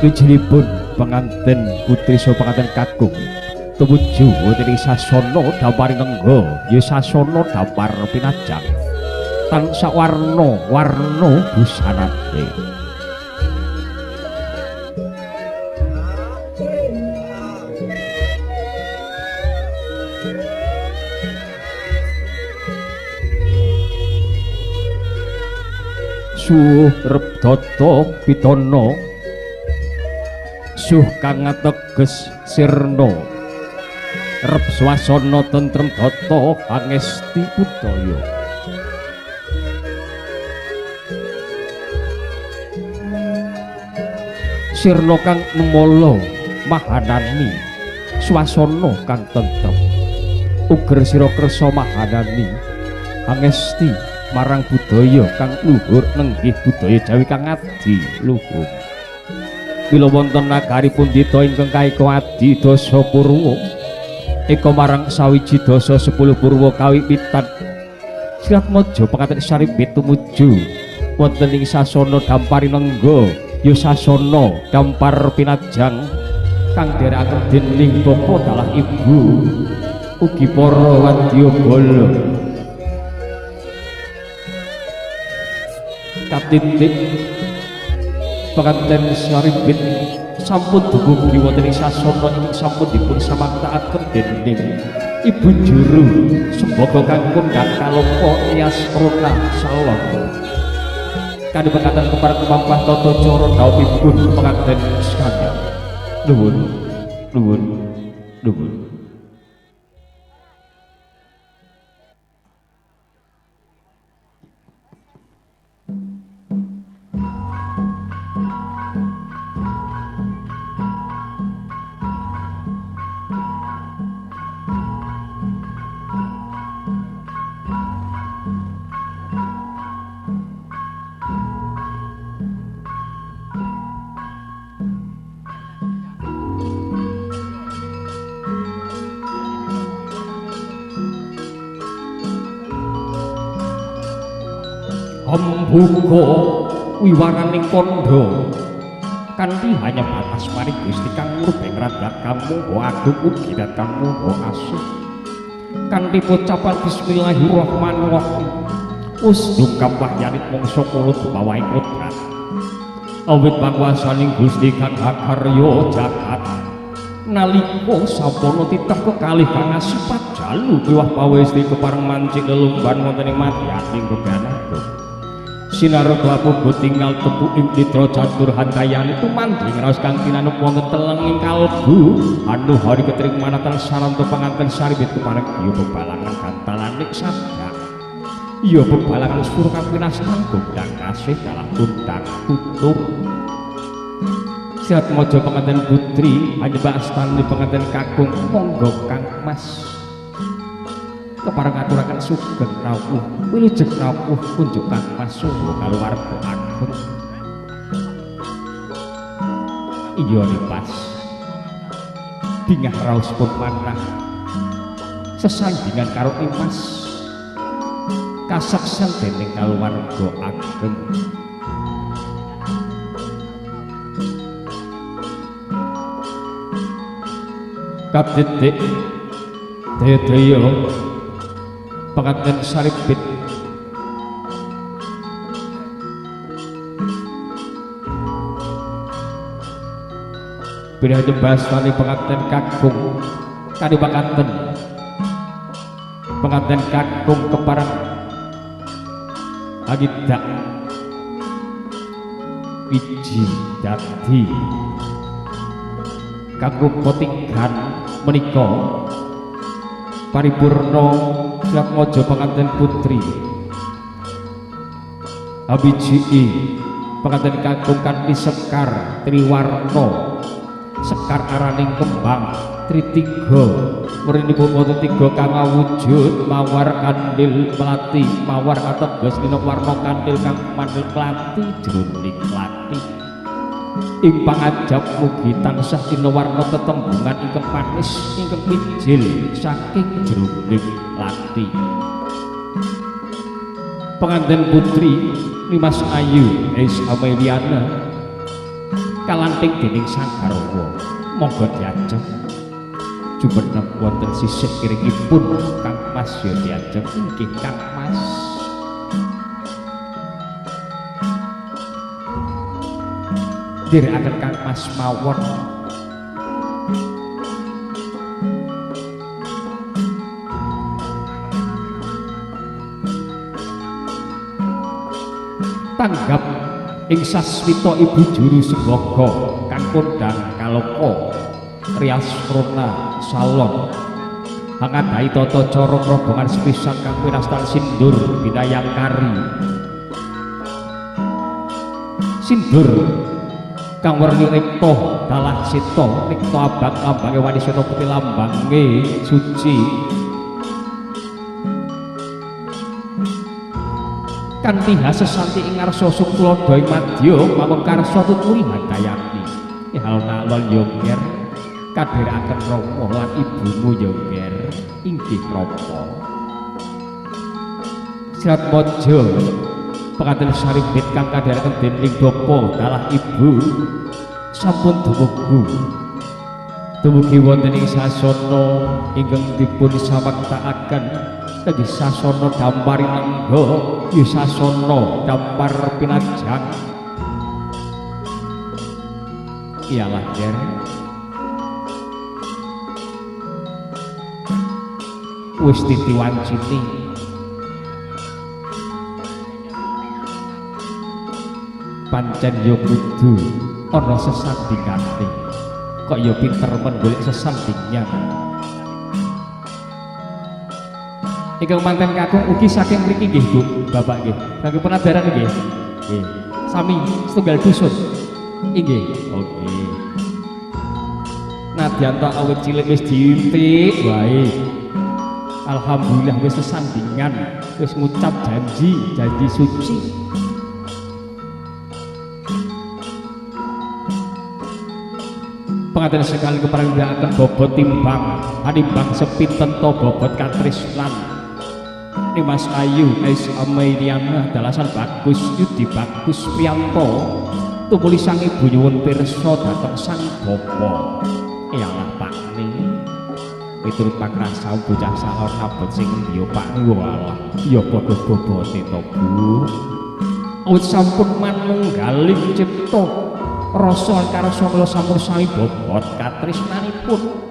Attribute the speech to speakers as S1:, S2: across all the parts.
S1: Wijilipun pengantin putri saha pengantin kakung tumuju wonten ing sasana dampar nengga ya sasana dampar pinajang tansah warna-warna busanane. Suh Rebdata Pidana suh kang ateges sirna rep swasana tentrem data pangesti budaya. Sirna kang nemala mahanani swasana kang tentrem uger sira kersa mahanani pangesti marang budaya kang luhur nenggih budaya Jawi kang adi luhur. Mila wonten nagari pundita ingkang kaeka adi dasa purwa eka marang sawiji dasa 10 purwa kawiwitan Siratmaja panganten Saribit tumuju wonten ing sasana dampar nengga ya sasana dampar pinajang kang dherekaken dening bapa dalah ibu ugi para wadyabala. Katitik penganten Saribit sampun dumugi wonten ing sasana ingkang sampun dipun samaktakaken dening Ibu Juru Sembaga kang kondhang kaloka Nias Rona Salon. Kanthi pekaten kepareng kemampah tata cara dhawuhipun penganten sekalian. Nuwun, nuwun, nuwun. Ambuka wiwaraning kandha kanthi hanya batas maring Gusti kang murbeng radhat kamuha agung ugi dat kamuha asuh kanthi pocapan bismillahirrahmanirrahim wis dungkap wahyanit mangsa kala dumawaing kodrat awit panguwasaning Gusti kang hakarya jagat nalika sampana titah kekalih kang asipat jalu miwah pawesti kepareng mancik lelumban wonten ing madyaning beban agung. Sinarga apuga tinggal tepu ing nitra catur handayani tumandring raos kang tinanup wonten teleng ing kalbu anu hari ketring manatan saranta panganten Saribit kepareng iya bebalangan gantalaning sabda iya bebalangan suruh kang pinastan gondang kasih dalah gondang tutur. Siatmaja penganten putri hanyembah astani penganten kakung monggo Kang Mas kepareng ngaturaken sugeng rawuh wilujeng rawuh kunjuk Kang Mas saha kaluwarga agung. Iya nipas bingah raos pun manah sesandingan karo Nimas kasaksen dening kaluwarga ageng. Katitik daya-daya penganten Saribit pindah jembastani penganten kakung kadipakanten penganten kakung kepareng agidak wiji dadi kanggo potigan menika paripurna Siatmaja penganten putri abiji penganten kakung kanthi sekar triwarna sekar araning kembang tritiga wernipun wonten tiga kang awujud mawar kandhil melati mawar ateges dina warna kandhil kang mandhil melati jroning melati ing pangajap mugi tansah dina warna tetembungan ingkang manis ingkang mijil saking jroning lati. Pengantin putri Nimas Ayu Es Ameliana Kalanting dening sang garwa. Monggo diajeng. Jumeneng wonten sisih kiringipun Kang Mas ya diajeng. Inggih Kang Mas. Nderekaken Kang Mas mawon. Tanggap ing sasmita ibu juru sembaga kang kondang kaloka rias krona salon angadahi tata cara rombongan sepisan kang winastan sindur binayangkari sindur kang werni rikta dalah sita rikta abang lambange wanisita putih lambange suci kanthi hasesanti ing ngarsa sung tuladha ing madya mangun karsa tuturi handayani. Alon-alon yo nger kadherekaken rama lan ibumu yo nger. Inggih rama. Siratmaja pengantin sarimbit kang kadherekaken dening bapa dalah ibu sampun dumugi. Dumugi wonten ing sasana ingkang dipun sawektakaken dadi sasana dampar nengga ya sasana dampar pinajang. Iyalah ger wis titiwancini pancen ya kudu ana sesandingane. Kok ya pinter men golek sesandingan. Ingkang manten kakung ugi saking mriki nggih Bu, Bapak nggih. Saking Penadaran nggih. Nggih. Sami setunggal dusun. Inggih. Oke. Nadyan ta awit cilik wis diintik wae. Alhamdulillah wis sesandingan, wis ngucap janji, janji suci. Pengantin sekali keparenggaken bobot timbang, animbang sepinten to bobot katresnan. Nimas Ayu Es Ameliana dalasan Bagus Yudi Bagus Priyanto tumuli sang ibu nyuwun pirsa dhateng sang bapa. Iyalah Pakne miturut pangrasa bocah salon abot sing endi ya Pakne. Walah ya padha bobote to Bu. Awit sampun manunggaling cipta rasa karsa kula sampun sami bobot katresnanipun.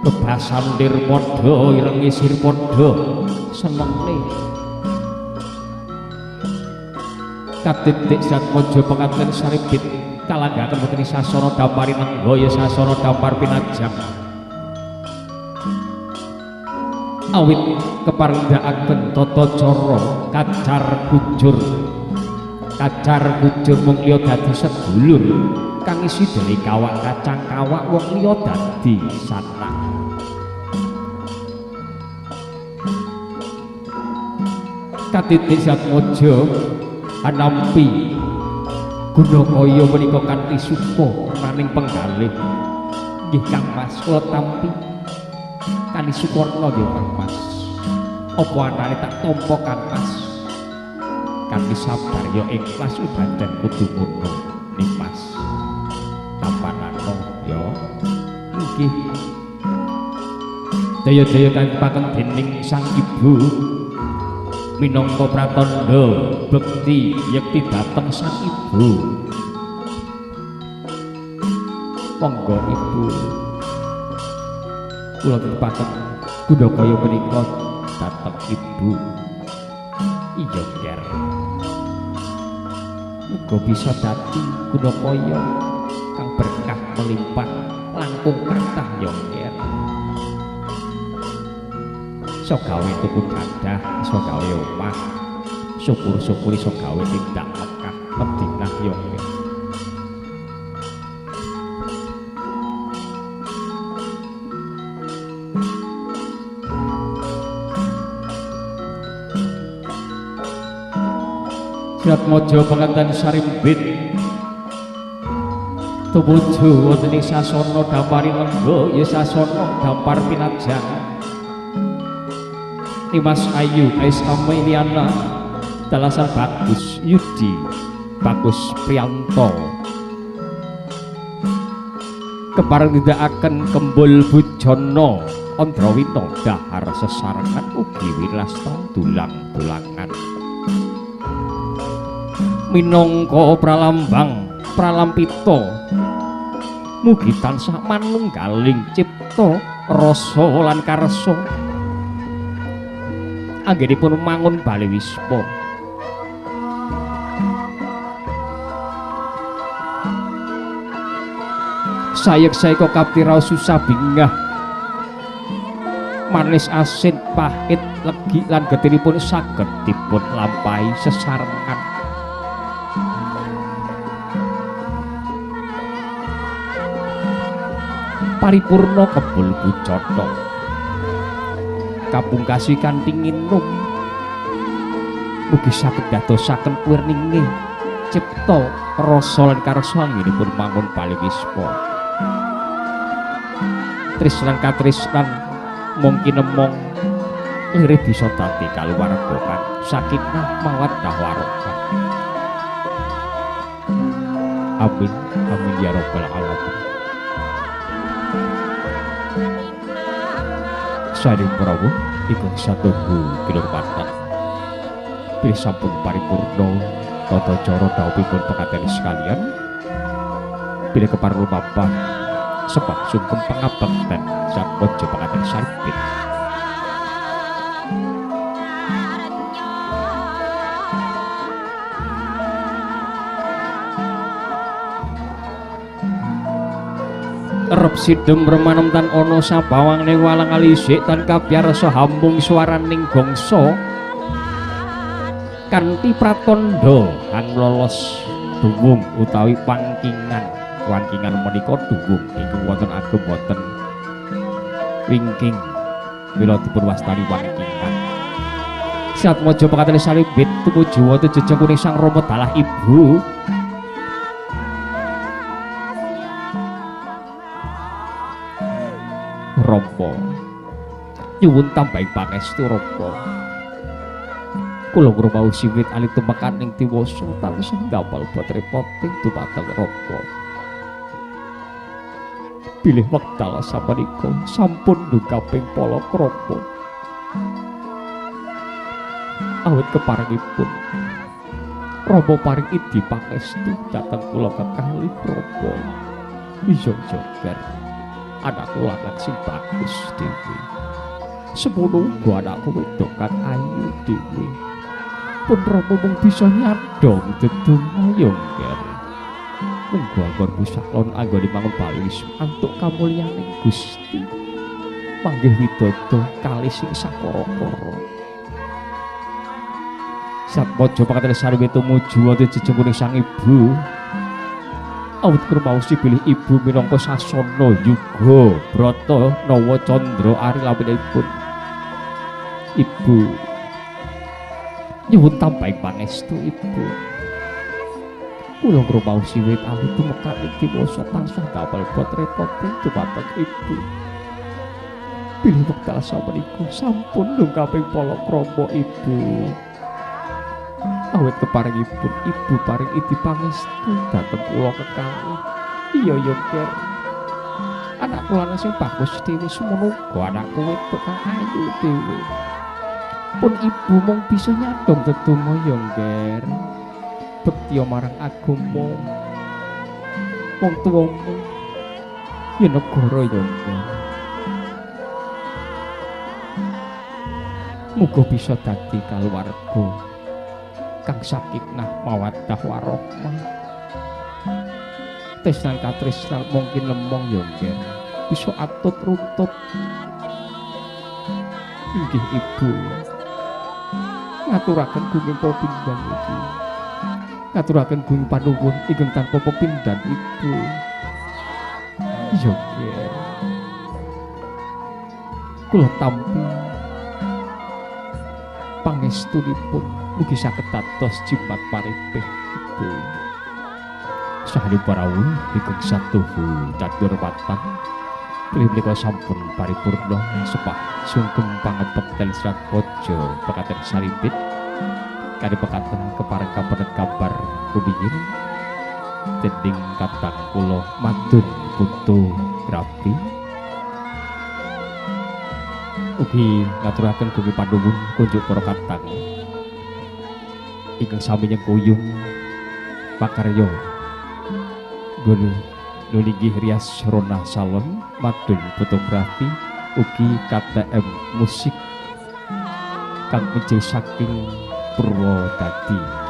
S1: Bebasan nirmada irenge sir padha senengne. Katitik Satmaja pengantin saribit kalanggaken wonten sasana dampari nengga ya sasana dampar pinajang. Awit keparengdakaken tata cara kacar kujur. Kacar kujur mung liya dadi sedulur kang isi dene kawak kacang kawak wong liya dadi sanak. Katitik Satmaja anampi gunakaya menika kanthi suka naning penggalih. Nggih Kang Mas, kula tampi kanthi sukarna nggih Kang Mas. Apa anane tak tampa Kang Mas? Kanthi sabar ya ikhlas pancen kudu ngono Nimas. Tampanano ya. Nggih. Daya-daya kanthi paken dening sang ibu minangka pratandha bekti yekti dhateng sang ibu. Monggo ibu kula titipaken gunakaya punika dhateng ibu. Iya ger. Muga bisa dadi gunakaya kang berkah melimpah langkung kathah ya ger. Iso gawe tuku dadah, iso gawe omah, syukur-syukur iso gawe tindak Mekah Madinah ya ger. Siratmaja pengantin sarimbit tumuju wonten ing sasana dampari lengga ya sasana dampar pinajang. Nimas Ayu Ais Ameliana dalasan Bagus Yudi Bagus Priyanto. Kepareng nindakaken kembul bujana Andrawina dahar sesarengan ugi wilasta dulang-dulangan. Minangka pralambang pralampita mugi tansah manunggaling cipta rasa lan karsa anggenipun mangun bale wisma. Sayek-sayeka kapti raos susah bingah manis asin pahit legi lan getiripun saged dipun lampahi sesarengan. Paripurna kebul bujana kapungkasi kanthi nginum mugi saged dadosaken purninge cipta rasa lan karsa anggenipun mangun bale wisma. Trislan katrislan mung kinemong lirih bisa dadi kaluwarga kang sakinah mawaddah warahmah. Amin amin ya rabbal alamin. Saring Prabu ingkang satuhu kinurmatan, bilih sampun paripurna tata cara dhawuhipun penganten sekalian, bilih kepareng lumampah sebab sungkem pangabekten satmojo penganten saripit. Rep sidem remanem tan ana sabawang ning walang alisik tan kabyarsa hambung swaraning gongso kanthi pratandha kang lolos duwung utawi pangkingan. Wangkingan menika duwung ingkang wonten agem wonten wingking mila dipun wastani wangkingan. Satmojo penganten salibit tumuju wonten jejengkuning Sang Rama dalah Ibu. Rama nyuwun tambahing pangestu Rama. Kula ngrumaosi wit alit tumekaning tiwasa tansah ndamel bot repoting dumateng Rama. Bilih wekdal sapunika sampun ndungkaping palakrama. Awit keparengipun Rama paring idi pangestu dhateng kula kekalih Rama. Iya joger anakku lanang sing bagus dhewe. Semono uga anakku wedok kang ayu dhewe. Pun Rama mung bisa nyadhong dedonga ya ngger. Munggo anggonmu saklon anggone mangun bali antuk kamulyaning Gusti. Manggih widodo kalih sing sakara-kara. Satmojo panganten sarwe tumuju wonten jejengkuning Sang Ibu. Awit krumaosi bilih ibu minangka sasana yuga brata nawa candra ari laminipun. Ibu nyuwun tambahing pangestu Ibu. Kula ngrumaosi wit alit tumekaning diwasa tansah damel bot repoting dumateng Ibu. Bilih wekdal samenika sampun ndungkaping palakrama Ibu. Awit keparengipun Ibu paring idi pangestu dhateng kula kekalih. Iya ya Ger. Anakku lanang sing bagus dhewe semono uga anakku wedok kang ayu dhewe. Pun Ibu mung bisa nyadhong dedonga ya Nger. Bektiya marang agama wong tuwamu ya negara ya Nger. Muga bisa dadi kaluwarga kang sakinah mawaddah warahmah. Tresnan katresnan mungkin lemong ya Nger. Bisa atut runtut. Inggih Ibu. Ngaturaken gunging pepindhan iki. Ngaturaken gunging panuwun ingkang tanpa pepindhan Ibu. Iya Nger. Kula tampi pangestunipun mugi saged dados jimat paripih Ibu. Saha parawuh ingkang satuhu caturwatan bilih menika sampun paripurna sepah sungkem pangabekten serat bojo pekaten salimbit kanthi pekaten kepareng kapendet kabar rumiyin dening kadang kula Madun Fotografi. Ugi ngaturaken gumi panuwun kunjuk para kadang ingkang sami nyengkuyung pakarya nulinggih rias Rona Salon Madun Fotografi ugi KTM Musik kang mijil saking Purwodadi.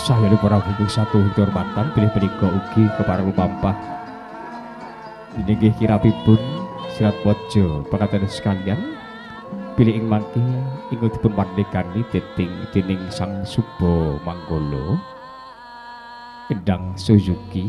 S1: Saya para buku satu kehormatan pilih punika ugi kepareng lumampah inggih kirapipun Sirat Waja pangaten sekalian pilih ing mangke ingkang dipun pandhekani dening Sang Suba Manggala Kendang Suzuki.